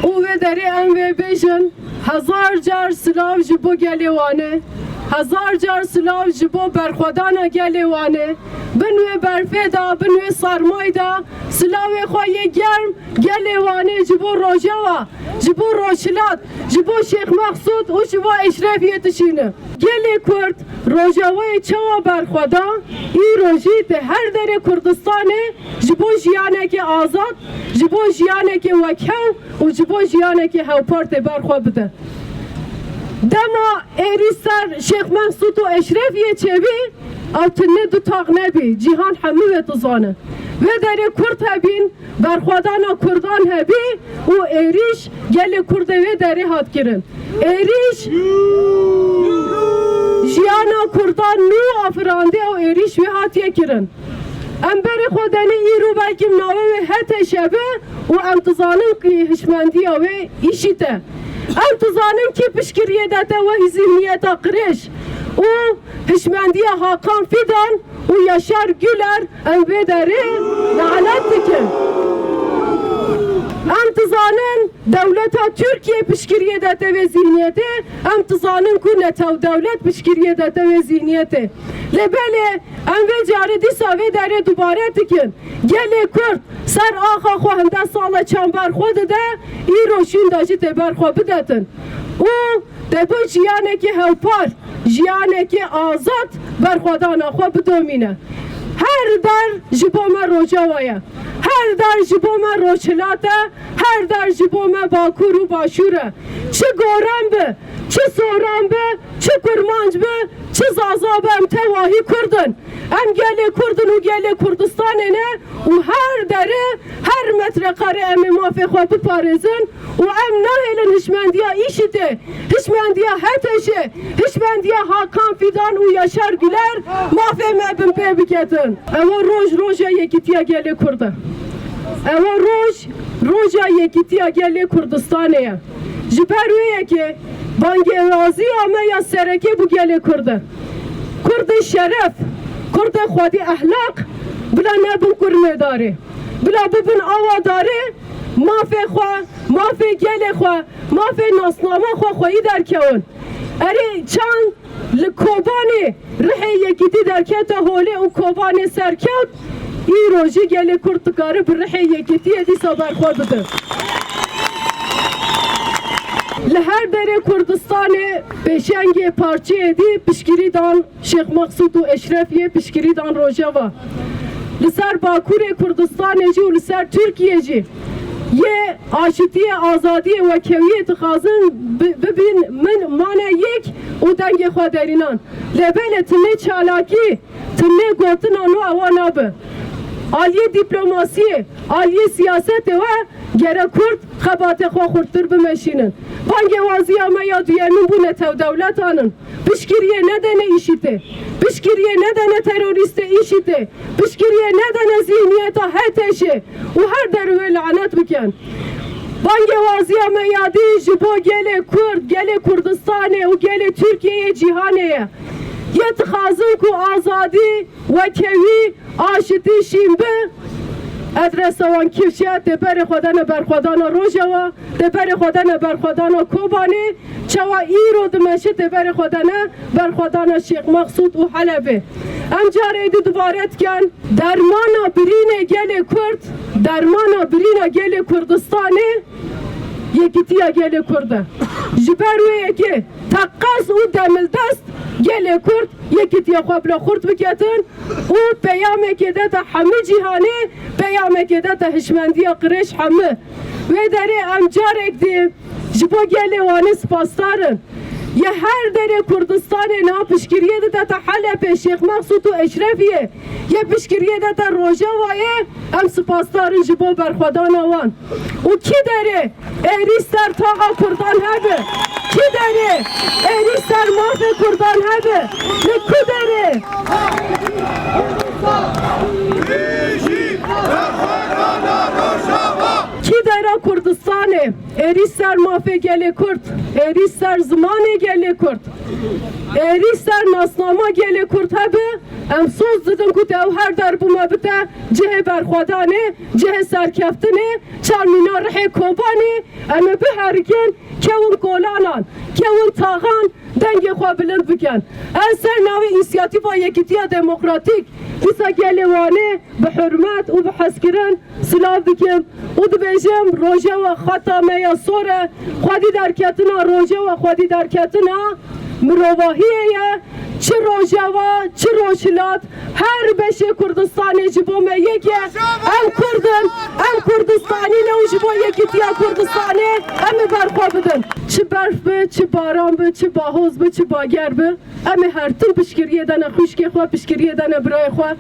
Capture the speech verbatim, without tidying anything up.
Û vê derê em vê bêjin, hezar car silav ji bo gelê Wanê, hezar car silav ji bo berxwedana gelê Wanê. Bin wê berfê de, bin wê sarmayê de, silavê xwe yê germ gelê Wanê ji bo Rojava, ji bo Rojhilat, ji bo Şêx Mexsûd û ji bo Eşrefiyê dişîne. Gelê Kurd Rojavayê çawa berxwe da, îro jî di her derê Kurdistanê ji bo jiyanekê azad, ji bo jiyanekê wekhev û ji bo jiyanekê hevpar tê berxwe bide. Dema êrî ser Şêx Mexsûd û Eşrefiyê çêbî, ew tune du tax nebî, cîhan hemû wê dizane. Wê derê Kurd hebîn, berxwedana Kurdan hebî û êrîş gelê Kurdê wê derê hat kirin. Êrîş jiyana Kurdan nû afirandî û êrîş wê hatiye kirin. Em berê xwe denê îro belkî navê wê HTŞ be û em dizanin kî hişmendiya wê îşî te. Em dizanin kî piştgiriyê de te wehî zihniyeta qirêj û hişmendiya Hakan Fidan û Yaşar Güler em vê derê lanet dikin. Em dizanin dewleta Tirkiye piştgiriyê de te vê zihniyetê, em dizanin ku netew dewlet piştgiriyê de te vê zihniyetê. Lê belê em vê carê dîsa vê derê dubare dikin. Gelê Kurd ser axa xwe hinde sala çand ber xwe dide, îro şûnda jî tê ber xwe bidetin. Û Te bo jiyanekî hewpar, jiyanekî azad berxwedana xwe bidomîne. Her der ji bo me Rojava ye. Her der ji bo me Rojhilat e. Her der ji bo me Bakur û Başûr e. Çi goran bi, çi soran bi, çi kurmanc bi, çi zaza bi, em tevahî Kurd in. Em gelê Kurd in û gelê Kurdistanê ne û her derê, her metrekare em ê mafê xwe biparêzin û em nahêlin hişmendiya îşîtê, hişmendiya HTŞê, hişmendiya Hakan Fidan û Yaşar Güler mafê me bin pê biketin. Ewa roj, roja yekîtiya gelê Kurd e. Ewa roj, roja yekîtiya gelê Kurdistanê ye. Ji ber wê yekê bangêwaziya me ya sereke bo gelê Kurd e. Kurdê şeref, Kurdê xwedî ehlaq, bila nebin kurmê darê. Bila bibin awa darê, mafê xwe, mafê gelê xwe, mafê nasnama xwe xweyî derkewin. Erê çand li Kobanê rihê yekîtî derkete holê û Kobanê serkewt, îro jî gelê Kurd dikare bi rihê yekîtiyê dîsa berxwe bide. Li her derê Kurdistanê pêşengê parçeyê dî piştgirî dan Şêx Mexsûd û Eşrefiyê, piştgirî dan Rojava. Li ser Bakurê Kurdistanê jî û li ser Tirkiye jî yê aşitiyê, azadiyê, wekheviyê dixwazin bi-, bibin, min mane yek û dengê xwe derînan. Lê belê tinê çalakî, tinê gotinan û ewa nabe. Aliyê dîplomasiyê, aliyê siyasetê we gere Kurd xebatê xwe xurttir bimeşînin. Bangêwaziya me ya duyemîn bû netew dewletan in. Piştgiriyê nedene îşîtê. Piştgiriyê nedene terorîstê îşîtê. Piştgiriyê nedene zihniyeta HTŞê û her derê wê lanet bikin. Bangêwaziya me ya dî ji bo gelê Kurd, gelê Kurdistanê û gelê Tirkiyeyê cîhanê ye. Yê dixwazin ku azadî, wekhevî, aşitî şîn bi, Adresa wan kifş e, tê berê xwe dene berxwedana Rojava, tê berê xwe dene berxwedana Kobanê, çawa îro dimeşe tê berê xwe dene berxwedana Şêx Mexsûd û Helebê. Em carê dî dubare dikin, dermana birînê gelê Kurd, dermana birîna gelê Kurdistanê, yekîtiya gelê Kurd e. Ji ber wê yekê teqez û demildest gelê Kurd yekîtiya xwe bila xurt biketin û peyamekê de te hemî cîhanê, peyamekê de te hişmendiya qirêj hemî. Wê derê em carek dî ji bo gelê Wanê spasdar in. Yê her derê Kurdistanê niha piştgiriyê dide te Helepê, Şêx Mexsûd û Eşrefiyê, yê piştgiriyê de te Rojavayê, em spasdar in ji bo berxwedana wan. Û kî derê êrîş ser taxa Kurdan hebe, kî derê êrîş ser mafê Kurdan hebe, li ku derê? Kî dera Kurdistanê êrîş ser mafê gelê Kurd, êrîş ser zimanê gelê Kurd, êrîş ser nasnama gelê Kurd hebe, em soz didin ku te ew her der bi me bite cihê berxwedanê, cihê serkeftinê, çar mîna rihê Kobanê, em ê biherikin, kewin kolanan, kewin taxan, dengê xwe bilind bikin. Ez ser navê Însiyatîfa Yekîtiya Demokratîk, dîsa gelê Wanê bi hurmet û bi hezkirin silav dikim û dibêjim, Rojava xeta me ya sor e, xwedî derketina Rojava, xwedî derketina mirovahiyê ye. Çi Rojava, çi Rojhilat, her beşê Kurdistanê ji bo me yek e. Em Kurd in, em Kurdistanî ne û ji bo yekîtiya Kurdistanê em ê berxwe bidin. Çi berf bi, çi baran bi, çi bahoz bi, çi bager bi, em ê her tim piştgiriyê de ne xwişkê xwe, piştgiriyê de ne birayê xwe.